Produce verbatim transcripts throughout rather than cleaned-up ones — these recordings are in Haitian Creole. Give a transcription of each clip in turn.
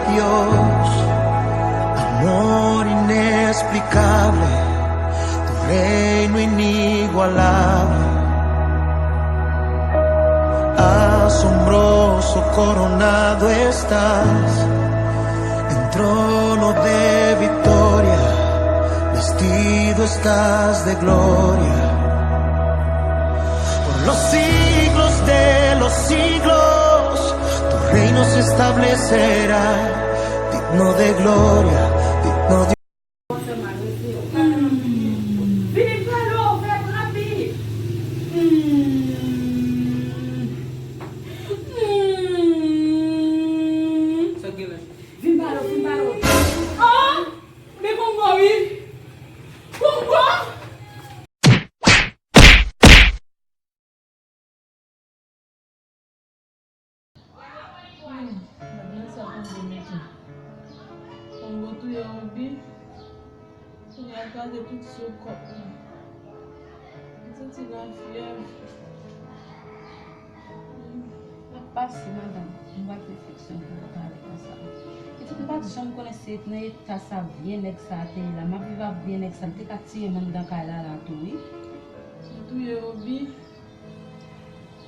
Dios, amor inexplicable, tu reino inigualable. Asombroso coronado estás en trono de victoria, vestido estás de gloria. Por los siglos de los siglos, tu reino se establecerá, digno de gloria, digno de... Vini m pale w, fè rapid. Sa gen la? Vin pale w, vin pale w. Oh! Men Kongo wi. Kongo! Hmm, gad nan sa Kongo mete. Kongo touye Obi. Kounye a l kraze tout sou kòk li. M santi lafyèv. L ap pase, madanm. M pa t refleksyon pou w pale konsa. Pitit, m pa t janm konnen se nan eta sa vye nèg sa a te ye la. M ap viv ak vye nèg sa. Li te ka tiye m anndan kay la, la tou, wi. Li touye Obi.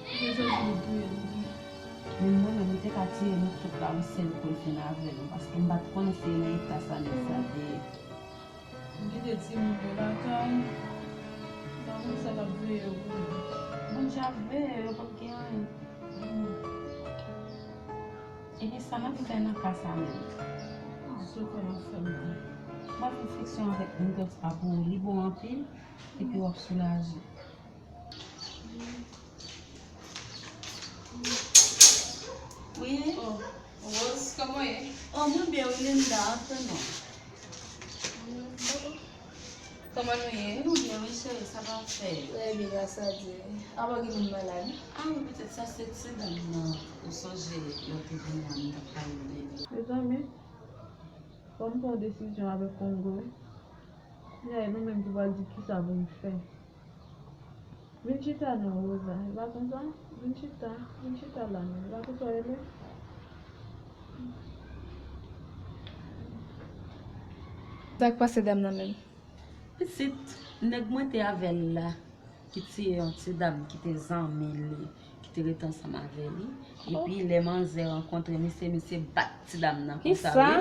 Li te santi li touye Obi. Men mwen menm, li te ka tiye nou tout la, wi, sèl pou l fin avè nou. Paske m pa t konnen se nan eta sa nèg sa te ye. M kite timoun yo lakay. M pa konn sa k ap veye yo pou mwen. Bondye ap veye yo, p ap gen anyen. Ebyen, sa n ap fè nan ka sa menm? Sou kòman fè m la. M ap fè fiksyon avèk moun sa pou ou, li bon anpil, epi w ap soulaje. Wi. Oh, Rose, kòman w ye? Oh, mwen byen, wi, Linda, antre non. Kòman nou ye? Nou byen, wi, cheri, sa va fè? Trè byen, gras a Dye. Apa gen moun malad? Ah, wi, petèt sa se ti dam nan. Ou sonje lè w te vin la, m t ap pale de li. Mezanmi, fò m pran yon desizyon avèk Kongo. Kounye a, e nou menm ki pral di kisa pou n fè. Vin chita non, Rosa. E pa konsa? Vin chita. Vin chita la non. E pa konsa w rele? Sa k pase dam nan menm? Pitit, nèg mwen te avè l la, ki tiye yon ti dam ki te zanmi li, ki te rete ansanm avè li. Epi lè manzè rankontre misye, misye bat ti dam nan konsa, wi.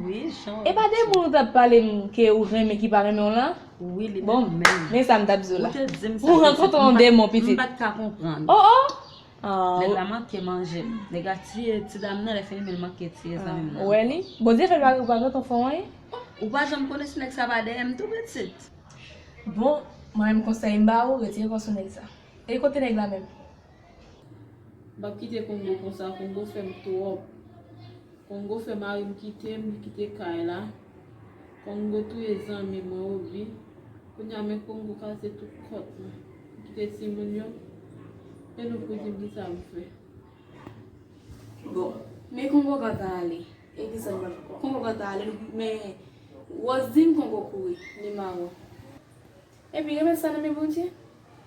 Wi, jan. E pa de moun ou t ap pale m ke ou renmen ki pa renmen w la? Wi, li menm menm. Bon, men sa m t ap di w la. Ou te di m sa, pitit. Ou rankontre yon demon, pitit. M pa t ka konprann. Oh, oh! Nèg la manke manje m. Nèg la tiye ti dam nan, lè fini, men l manke tiye zanmi m nan. Ou wè li? Bondye fè l pa, pa gentan fè w anyen. Ou pa janm konnen si nèg sa pa dèyè m tou, pitit. Bon, mwen menm konsèy m ba ou, retire kò w sou nèg sa. E kote nèg la menm? M p ap kite Kongo konsa, Kongo fè m twòp. Kongo fè mari m kite m, li kite kay la. Kongo touye zanmi mwen Obi. Kounye a men Kongo kase tout kòt mwen. M kite timoun yo. E nou pou di m kisa m fè. Bon, men Kongo gentan ale. E kisa m pral fè? Kongo gentan ale, men Rose di m Kongo kouri, li mawon. Epi remèt sa nan men Bondye.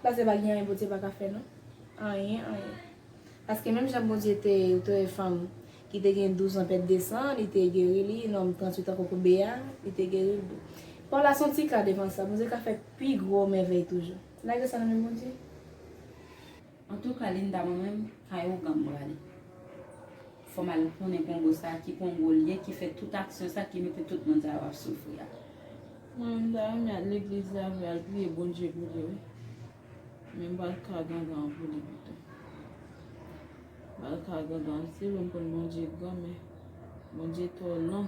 Paske pa gen anyen Bondye pa ka fè non. Anyen, anyen. Paske menm jan Bondye te retire fanm ki te gen douz an pèt de san, li te geri li, nonm tranntuit an kokobe a, li te geri l tou. Paw la se yon ti ka devan sa, Bondye ka fè pi gwo mèvèy toujou. Lage sa nan men Bondye. Antouka, Linda, mwen menm, kay ougan m prale. Fò m al konnen Kongo sa, ki Kongo l ye, ki fè tout aksyon sa, ki mete tout moun sa yo ap soufri a. Mwen menm, m ta renmen al legliz la vre, al priye Bondye pou li, wi. Men m pral ka gangan an pou li pito. M pral ka gangan an, se vre m konn Bondye gran, men Bondye twò long.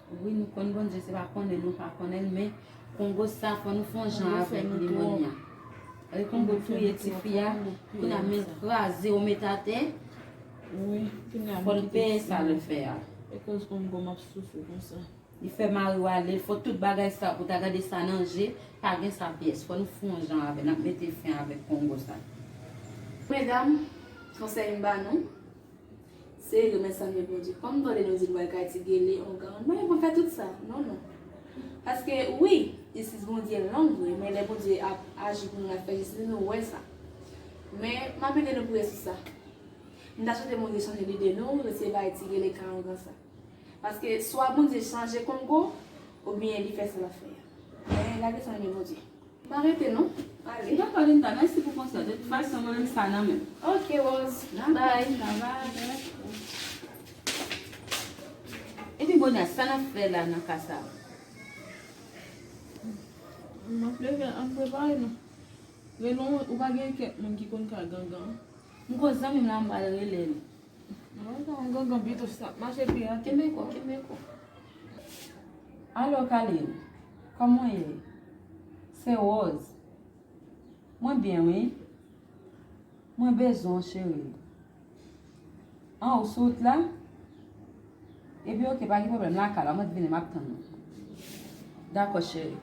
Wi, nou konn Bondye, se pa konnen nou pa konnen l, men Kongo sa, fò nou fè yon jan avèk li, Monya. Kongo fè nou twòp. Kongo touye tifi a, kounye a men l kraze, ou met atè. Wi, kounye a fò l peye sa l fè a. E koz Kongo m ap soufri konsa. Li fè mari w ale, fò tout bagay sa pou ta gade sa nan je, pa gen sa pyès. Fò nou fè yon jan avè l, n ap mete fen avèk Kongo sa. Medam, konsèy m ba nou, se remèt sa nan men Bondye. Kòm tande nou di nou pral kay Ti Gele, ongan, nou pa gen pou fè tout sa. Non, non. Paske, wi, jistis Bondye long vre, men lè Bondye ap aji pou nou, l ap fè jistis, nou wè sa. Men, m ap ede nou priye sou sa. M ta swete Bondye chanje lide nou, retire bagay ti rele awogan sa. Paske swa Bondye chanje Kongo, oubyen li fè sa l ap fè a. Men lage sa nan men Bondye. M pa rete non. Ale. Dakò, Linda, mèsi pou konsèy. De tout fason, mwen menm sa nan men m. Ok, Rose. Dakò, bye. Linda, bye. Epi Bonya, sa n ap fè la nan ka sa a? M ap leve, ann prepare nou. Rele w, ou pa gen kèk moun ki konn ka gangan? M gon zanmi m la, m pral rele l. Mwen gen yon gangan pito sa ap mache pi rapid. Kenbe kò, kenbe kò. Alo, Kaline. Kòman w ye? Se Rose. Mwen byen, wi. Mwen bezwen w, cheri. An, ou sou wout la? Epi, oke, pa gen pwoblèm. Lakay la, mwen vini, m ap tann ou. Dakò, cheri.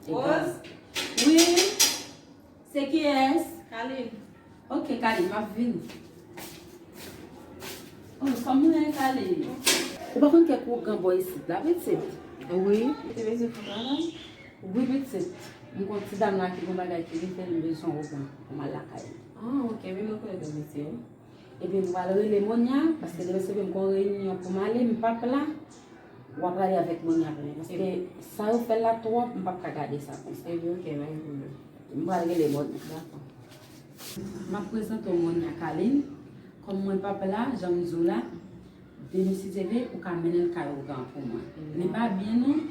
Rose? Wi? Se kiyès? Kaline. Oke, Kaline, m ap vini. Oh, kòman w ye, Kaline? Ou pa konn kèk ougan bò isit la, pitit? Wi. Ou te bezwen pou travay? Wi, pitit. M gon ti dam la ki gon bagay ki rive l, m bezwen ougan pou m al lakay li. Ah, oke, men mwen konnen mesye, wi. Epi m pral rele Monya, paske demen se m gon reyinyon pou m ale, m p ap la. W ap rale avèk Monya pou mwen, paske sa yo fè l la twòp, m p ap ka gade sa konsa. Epi, oke, pa gen pwoblèm. M pral rele Monya. Dakò. M ap prezante w Monya Kaline. Kòm mwen p ap la, jan m di w la, demen si Dye vle, ou ka mennen l kay ougan pou mwen. Li pa byen non,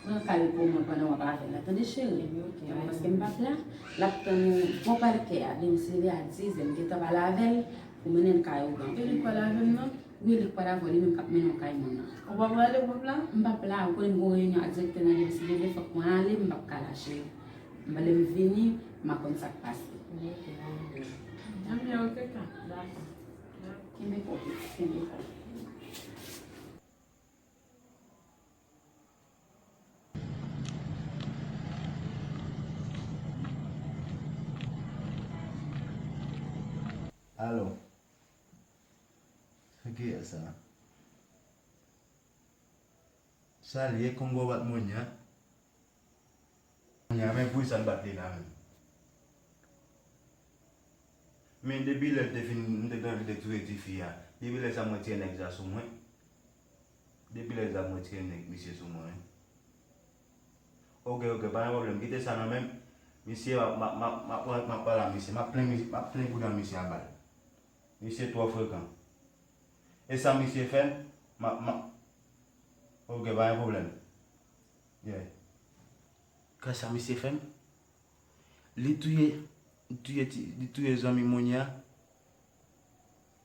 pran kay ou pou mwen pandan w ap avè l la. Tande, cheri? Epi, oke, pa gen pwoblèm. Paske m p ap la, l ap tann ou bò pal kè a. Demen si Dye vle a dizè, m gentan pale avè l pou mennen l kay ougan. E li k pral avè m nan? Wi, li k pral avè w, li menm k ap mennen w kay moun nan. Ou pa prale, ou p ap la? M p ap la, ou konnen m gon reyinyon ak direktè nan demen si Dye vle, fòk mwen ale, m p ap ka la, cheri. Lè m vini, m a konn sa k pase. Oke, pa gen pwoblèm. Anben, oke, ka. Dakò. Kenbe kò, kenbe kò. Alo. Se kiyès sa? Sa l ye, Kongo bat Monya? Monya, men poukisa n bat li la menm? Men depi lè l te fin, m te gen anvi de touye tifi a. Depi lè sa m wè ti nèg sa sou mwen. Depi lè sa m wè ti nèg misye sou mwen. Oke, oke, pa gen pwoblèm. Kite sa nan men m. Misye, m ap, m ap, m ap, m ap, m ap pale a misye. M ap plen, m ap plen bouda misye a bal. Misye twò frekan. E sa misye fè m, m ap, m ap, oke, pa gen pwoblèm. Yeah. Kè sa misye fè m? Li touye, li touye ti, li touye zanmi Monya.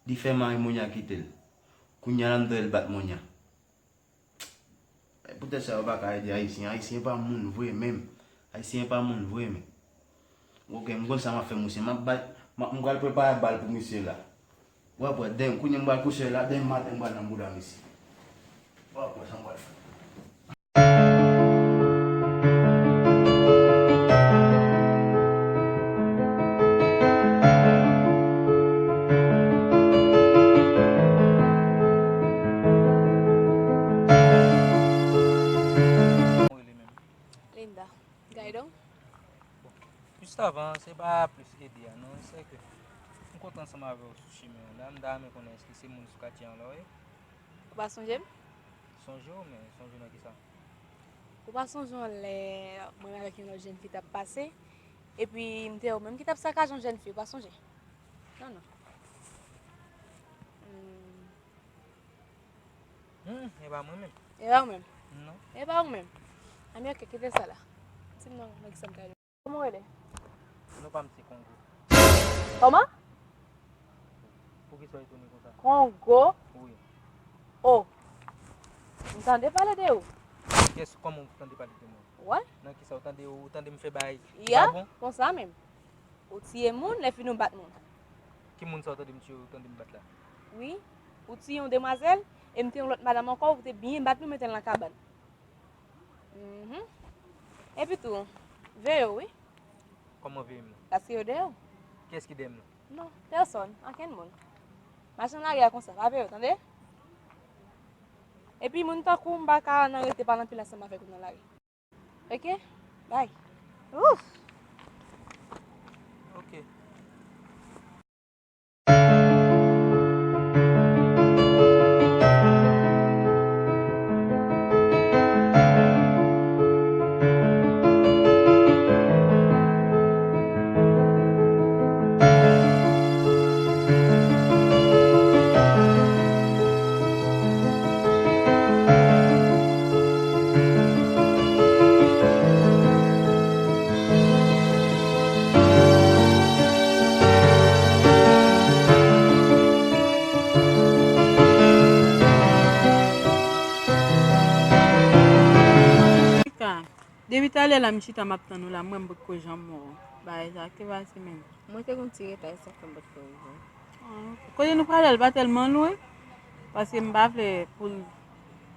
Li fè mari Monya kite l. Kounye a la m tande l bat Monya. Poutèt sa yo pa ka ede Ayisyen. Ayisyen pa moun vre menm. Ayisyen pa moun vre menm. Oke, m konn sa m ap fè misye. M ap bay, m ap, m pral prepare bal pou misye la. W ap wè, dèm, kounye m pral kouche la, dèm maten m pral nan bouda misye. W ap wè sa m pral fè. Linda. Gaydon? Bon, jis avan, se pa plis ede a non, se ke m kontan ansanm avè w sou chimen an la, m ta renmen konnen èske se moun sou katye an la w ye? Ou pa sonje m? Sonje w, men sonje w nan kisa? Ou pa sonje w lè mwen avèk yon lòt jèn fi t ap pase, epi m te wè w menm ki t ap sakaje yon jèn fi, ou pa sonje? Non, non. Hmm. Hmm, e pa mwen menm. E pa ou menm? Non. E pa ou menm. Anben, oke, kite sa la. Di m non, nan kisa m ka ede w? Kòman w rele? Non pa m se Kongo. Kòman? Poukisa w etone konsa? Kongo? Wi. O. M tande pale de ou. Kiyès, kòman w tande pale de mwen? Wè. Nan kisa w tande, w tande m fè bagay ki pa bon? Ya, konsa menm. Ou tiye moun, lè fini w bat moun. Ki moun sa w tande m tiye, w tande m bat la? Wi. Ou tiye yon demwazèl, e m te yon lòt madanm ankò, ou te byen bat li, w mete l nan kabann. Mhm. Epi tou, veye w, wi. Kòman veye m nan? Paske yo dèyè w. Kiyès ki dèyè m nan? Non, pèsòn, ankenn moun. Mache nan lari a konsa, pa veye w, tande? Epi moun tankou w, m pa ka nan rete pale anpil ansanm avèk ou nan lari. Oke? Bay. Ouf. Ok. Depi talè la m chita m ap tann ou la, m wè m potko janm wè w. Bagay sa, ki bagay se menm? Mwen te gon ti reta, e sa fè m potko rive. Kote nou prale a pa tèlman lwen, paske m pa vle pou l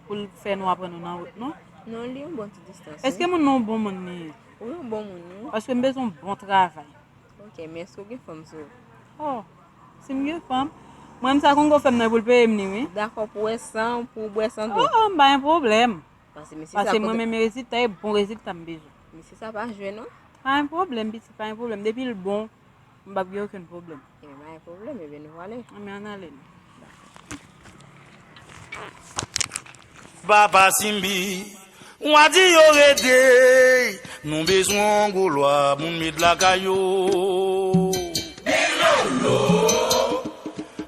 pou l fè nou aprann nou nan wout non. Non, li yon bon ti distans. Èske moun nan yon bon moun li ye? Ou yon bon moun wi. Paske m bezwen yon bon travay. Ok, men èske w gen fanm sou ou? Oh, si m gen fanm, mwen m sa Kongo fè m nan pou l peye m ni wi. Dakò pou wè san, pou w bwè san tou. Oh, m pa gen pwoblèm. Paske mesye Paske sa mwen kote. Menm rezilta e bon rezilta m bezwen. Mesye sa pa jwe non. Pa gen pwoblèm pitit, pa gen pwoblèm. Depi l bon, m p ap gen okenn pwoblèm. Ebyen pa gen pwoblèm, ebyen nou prale. Anben ann ale non. Papa Simbi, w a di yo rete, nou bezwen yon gwo lwa pou n met lakay yo.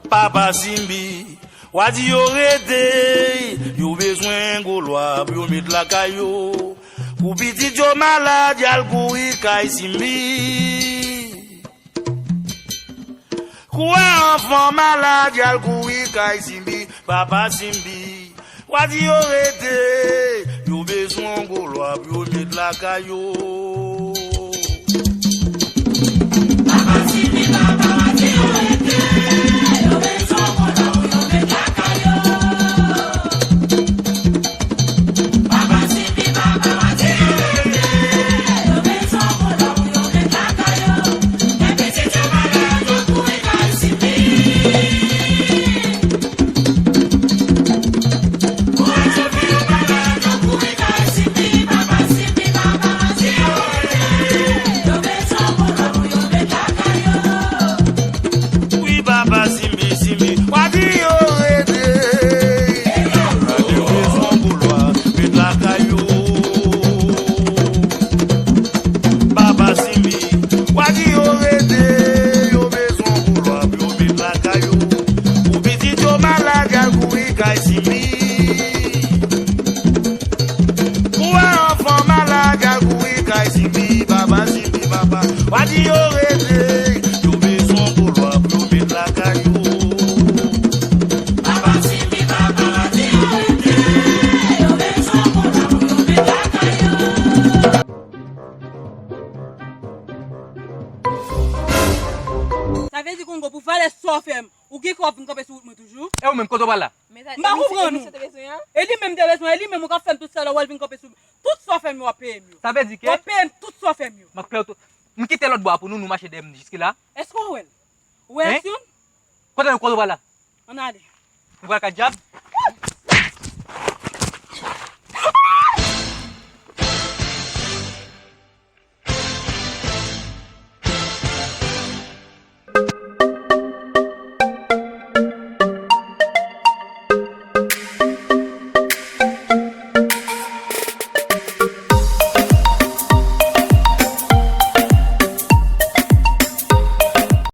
Papa Simbi, w a di yo rete, yo bezwen gwo lwa pou yo met lakay yo. Pou pitit yo malad, y al kouri kay Simbi. Kou a anfan malad, y al kouri kay Simbi, papa Simbi. W a di yo rete, yo bezwen yon gwo lwa pou yo met lakay yo. Papa Simbi, papa, w a di yo rete, yo bezwen yon gwo lwa pou yo met lakay yo. Papa Simbi, papa, w a di yo rete, yo bezwen yon gwo lwa pou yo met lakay yo. Lè pitit yo malad, yo kouri kay Simbi. Wi papa Simbi, Simbi, w a di yo rete. Yo bezwen gwo lwa, met lakay yo. Papa Simbi, w a di yo rete, yo bezwen gwo lwa pou yo met lakay yo. Pou pitit yo malad, y al kouri kay Simbi. Pou wè anfan malad, y al kouri kay Simbi, papa Simbi, papa. W a di yo rete, yo bezwen gwo lwa pou yo met lakay yo. Papa Simbi, papa, w a di yo rete, yo bezwen gwo lwa pou yo met lakay yo. Sa vle di Kongo pou valè sa w fè m, ou gen kòb vin kanpe sou wout mwen toujou? E ou menm, kote w pral la? M pa konprann ou. E li menm te bezwen, e li menm ou ka fè m tout sa la, w al vin kanpe sou m. Tout sa w fè m yo w ap peye m yo. Sa vle di W ke ap peye m tout sa w fè m yo. M ap klè w tou. M kite lòt bò a pou nou, nou mache dèyè m jiske la. Èske w wè l? Ou wè Hein? Aksyon? Kote nou, kote w pral la? Ann ale. Nou pral kay dyab?